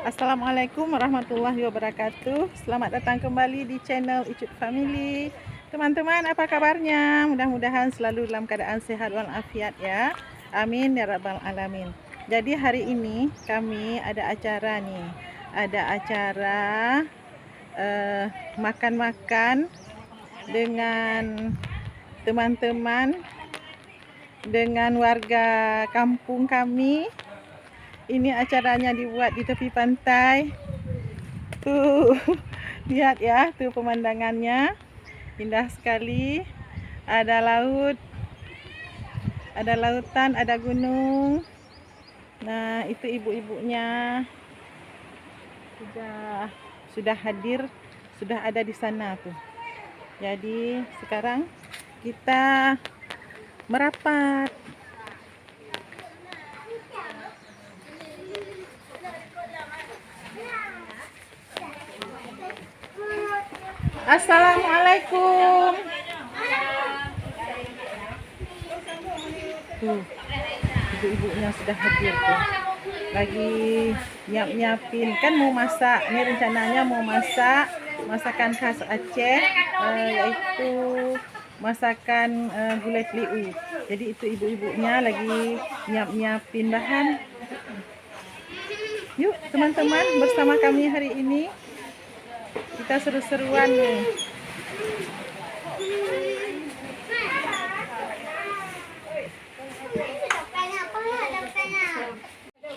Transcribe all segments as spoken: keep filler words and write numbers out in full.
Assalamualaikum warahmatullahi wabarakatuh. Selamat datang kembali di channel Icut Family. Teman-teman, apa kabarnya? Mudah-mudahan selalu dalam keadaan sehat walafiat ya. Amin ya rabbal alamin. Jadi hari ini kami ada acara nih. Ada acara, eh, makan-makan dengan teman-teman, dengan warga kampung kami. Ini acaranya dibuat di tepi pantai. Tuh, lihat ya, tuh pemandangannya. Indah sekali. Ada laut, ada lautan, ada gunung. Nah, itu ibu-ibunya sudah, sudah hadir, sudah ada di sana tuh. Jadi, sekarang kita merapat. Assalamualaikum. Tuh, ibu-ibunya sudah hadir tuh. Lagi nyiap-nyiapin. Kan mau masak. Ini rencananya mau masak masakan khas Aceh, eh, yaitu masakan, eh, gulai teliu. Jadi itu ibu-ibunya lagi nyiap-nyiapin bahan. Yuk, teman-teman, bersama kami hari ini. Kita seru-seruan nih.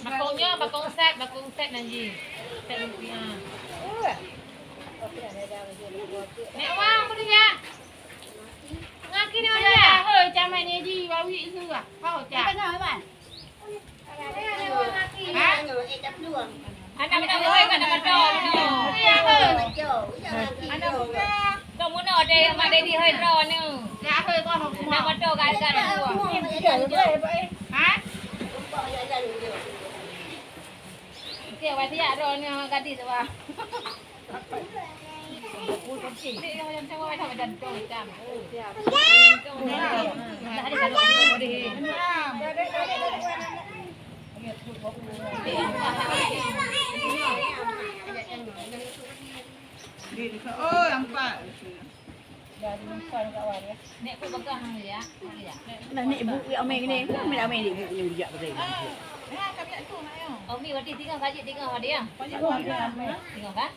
Bakongnya, bakong set, bakong set nanti. Set rupiah. Nek wang, apa dia? Ngaki ni mana? Hei, camat ni ji, bawi tu lah. Kau cak. Tengah, Wan. Ha? Anak muda, hei, kat nama tu. Anak muda. Kau mana ada yang ada di hei tu ni? Nama tu kat, kat tu. Ha? Okey, wajah ada ni gadis tu, Wak. Oh, nampak. Nek ku pegang ya. Nah, ni ibu, ya, amai ni. Amai, amai ni ibu ni bijak betul. Ah, ya, kami tu nak ya. Umi berarti tinggal saja, tinggal ada ya. Tinggal kan?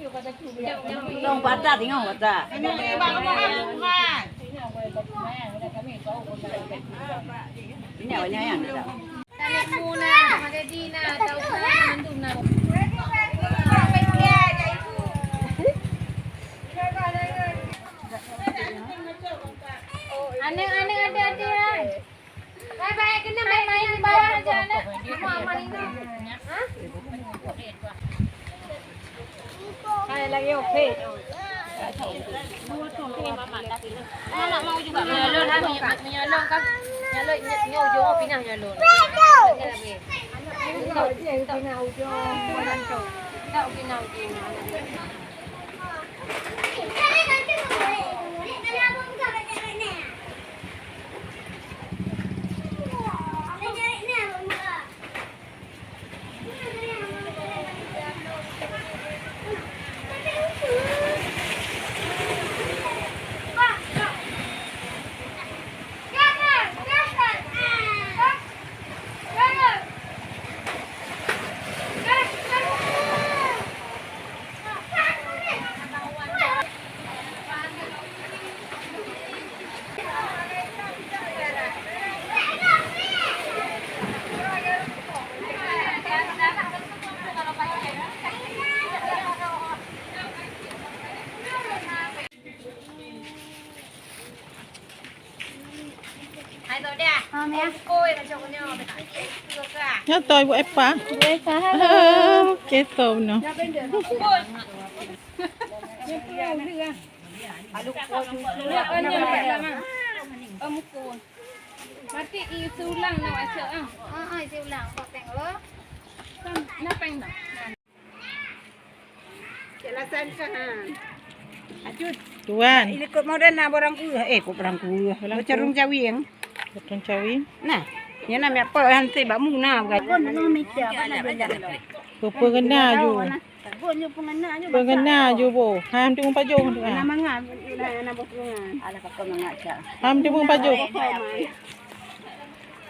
Tengok patah, tengok patah. Ini bang, bang, bang. Ini awalnya yang ada. Tanek Muna, Madedina, Taufan, mandum na. Aneuk-aneuk adik-adik hai. Baik-baik kena main-main di bawah aja aneuk. Mama, mama ini. Ha? Hai lagi okey. Mama mau juga. Menyalon ha, menyalon kan. Menyalon nyoh ujung pinah menyalon. Tak pinah ujung. Tak pinah ujung. Hai, Bauda. Ha, Mia. Oi, macam mana? Nyoe tu Ibu Epa. Ibu Epa, halo. Ah, okey tu no. Oi. Halo, oi, oi, oi. Om, oi. Mati isi ulang nak baca ah. Ha, ha, isi ulang. Buat peng lo. Kan, nak peng dah. Jelasan ka, ha. Acut. Tuan. Ini kot model na barang kuah. Eh, kot barang kuah. Barang kuah. Carong cawing. Carong cawing. Nah, nyan na miak peuet hanse bak muna bukan. Peue-peue gena ju. Peue gena ju boh. Hai, hantu mupajong tu, ha. Alah, pakai mangat, Cak. Hai, hantu mupajong.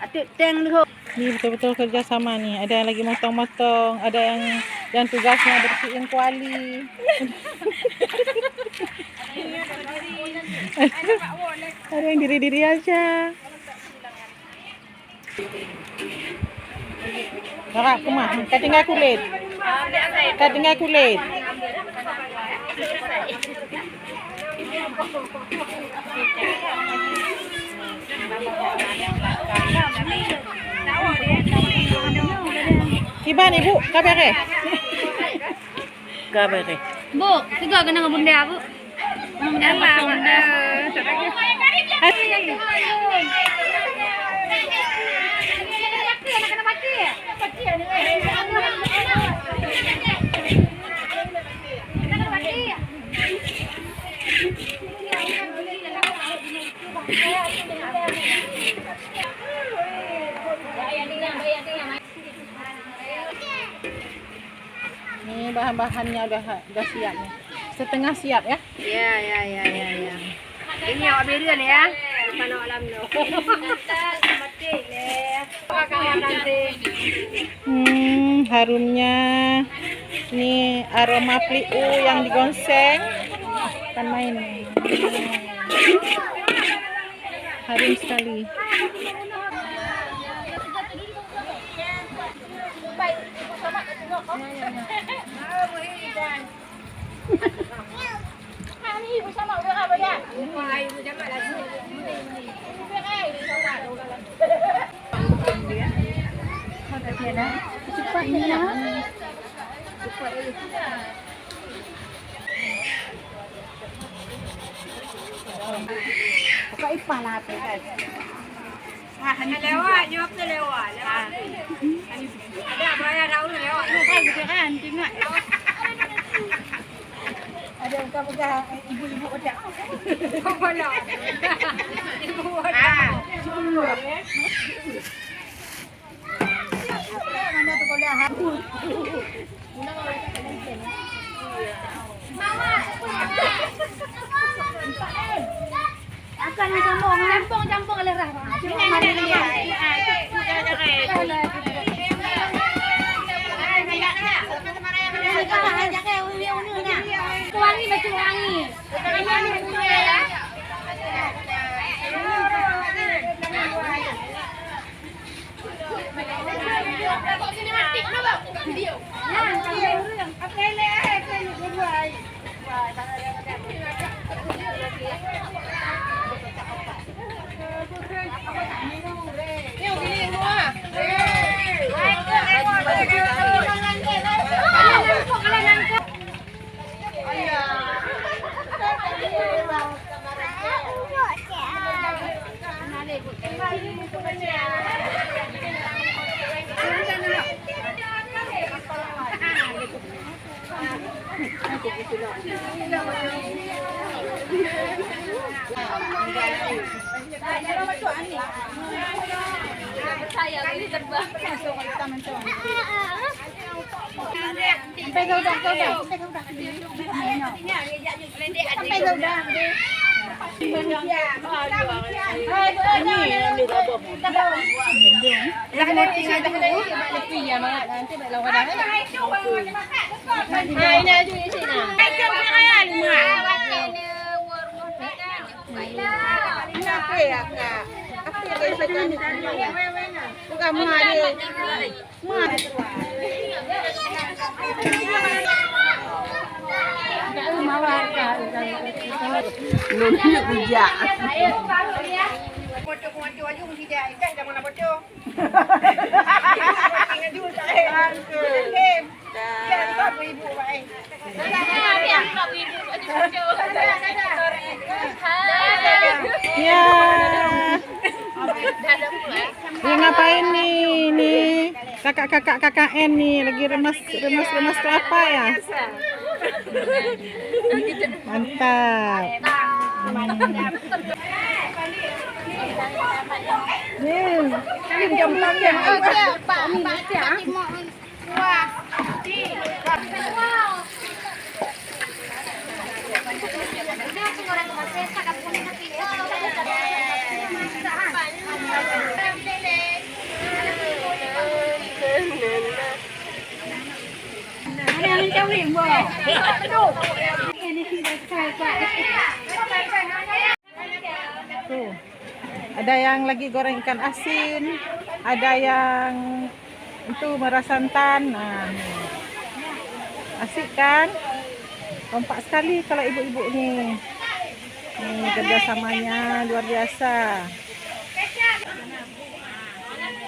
Atuk teng leuhô. Ni betul-betul kerja sama ni. Ada yang lagi motong-motong, ada yang, yang tugasnya bersihin kuali. Ada yang diri-diri aja. Barak keumah, ka tinggai kulét. Ka tinggai kulét. Kiban ibu, ka beres? Ka beres. Bu, tiga kena ngon bunda, Bu. Bunda, bunda. Ni bahan-bahannya udah, udah siap ni. Setengah siap ya. Ya, ya, ya, ya, ya. Ini awak beri ni ya. Mana awak lam tu? Hmm, harumnya. Ni aroma peliu yang digonseng. Bukan main. Harum sekali. Pokok ipah lah tu kan. Wah, hanya lewat, nyoe tu lewat, lewat. Ada bayar dah lewat. Bukan, bukan, tengok. Ada bukan-bukan, eh, ibu-ibu ada. Ibu ada. Ah. Akan campur, campur, campur le rah. Wangi, macam wangi. Sampai geudah, geudah. Sampai geudah. Lôn hiek bujak. Ya. Dia ngapain ni? Ni kakak-kakak K K N ni lagi remas, remas, remas kelapa ya? Mantap. Hmm. Tuh. Ada yang lagi goreng ikan asin, ada yang itu merah santan. Nah, ni. Asik kan? Kompak sekali kalau ibu-ibu ni. Ni kerjasamanya luar biasa.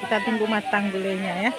Kita tunggu matang gulainya ya.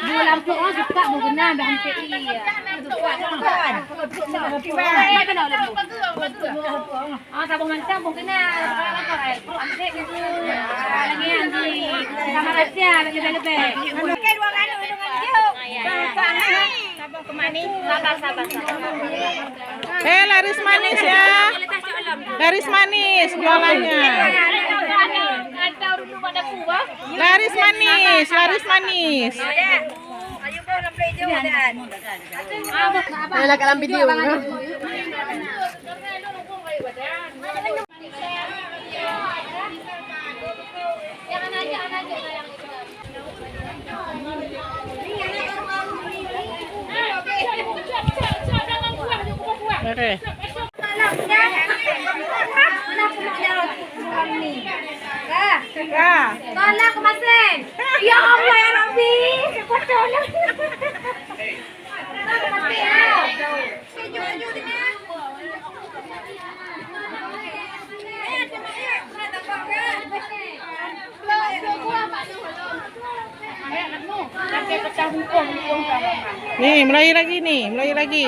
Bulan tu orang suka mengena dah hampir iya. Ah, sabong mantap mengena. Lagi yang di sama rahsia lagi lebih. Okey, dua kali dengan dia. Sabong kemani. Sabar, sabar, sabar. Eh, laris manis ya. Laris manis jualannya. Laris manis, laris manis. Ayolah, dalam video. Oke. Tolak kemasin. Ya Allah, ya Rabbi. Siapa tolak? Ni, mulai lagi ni, mulai lagi.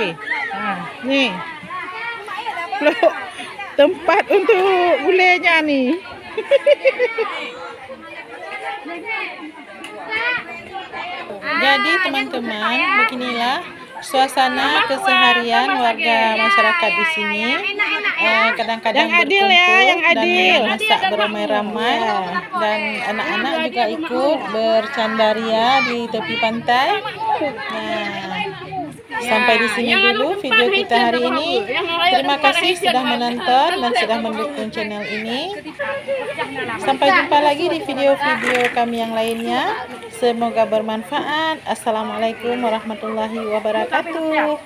Ha, ni. Peluk tempat untuk gulainya ni. Jadi, teman-teman, beginilah suasana keseharian warga masyarakat di sini. Eh, kadang-kadang berkumpul dan memasak beramai-ramai, dan anak-anak juga ikut bercanda ria di tepi pantai. Nah, sampai di sini dulu video kita hari ini. Terima kasih sudah menonton dan sudah mendukung channel ini. Sampai jumpa lagi di video-video kami yang lainnya. Semoga bermanfaat. Assalamualaikum warahmatullahi wabarakatuh.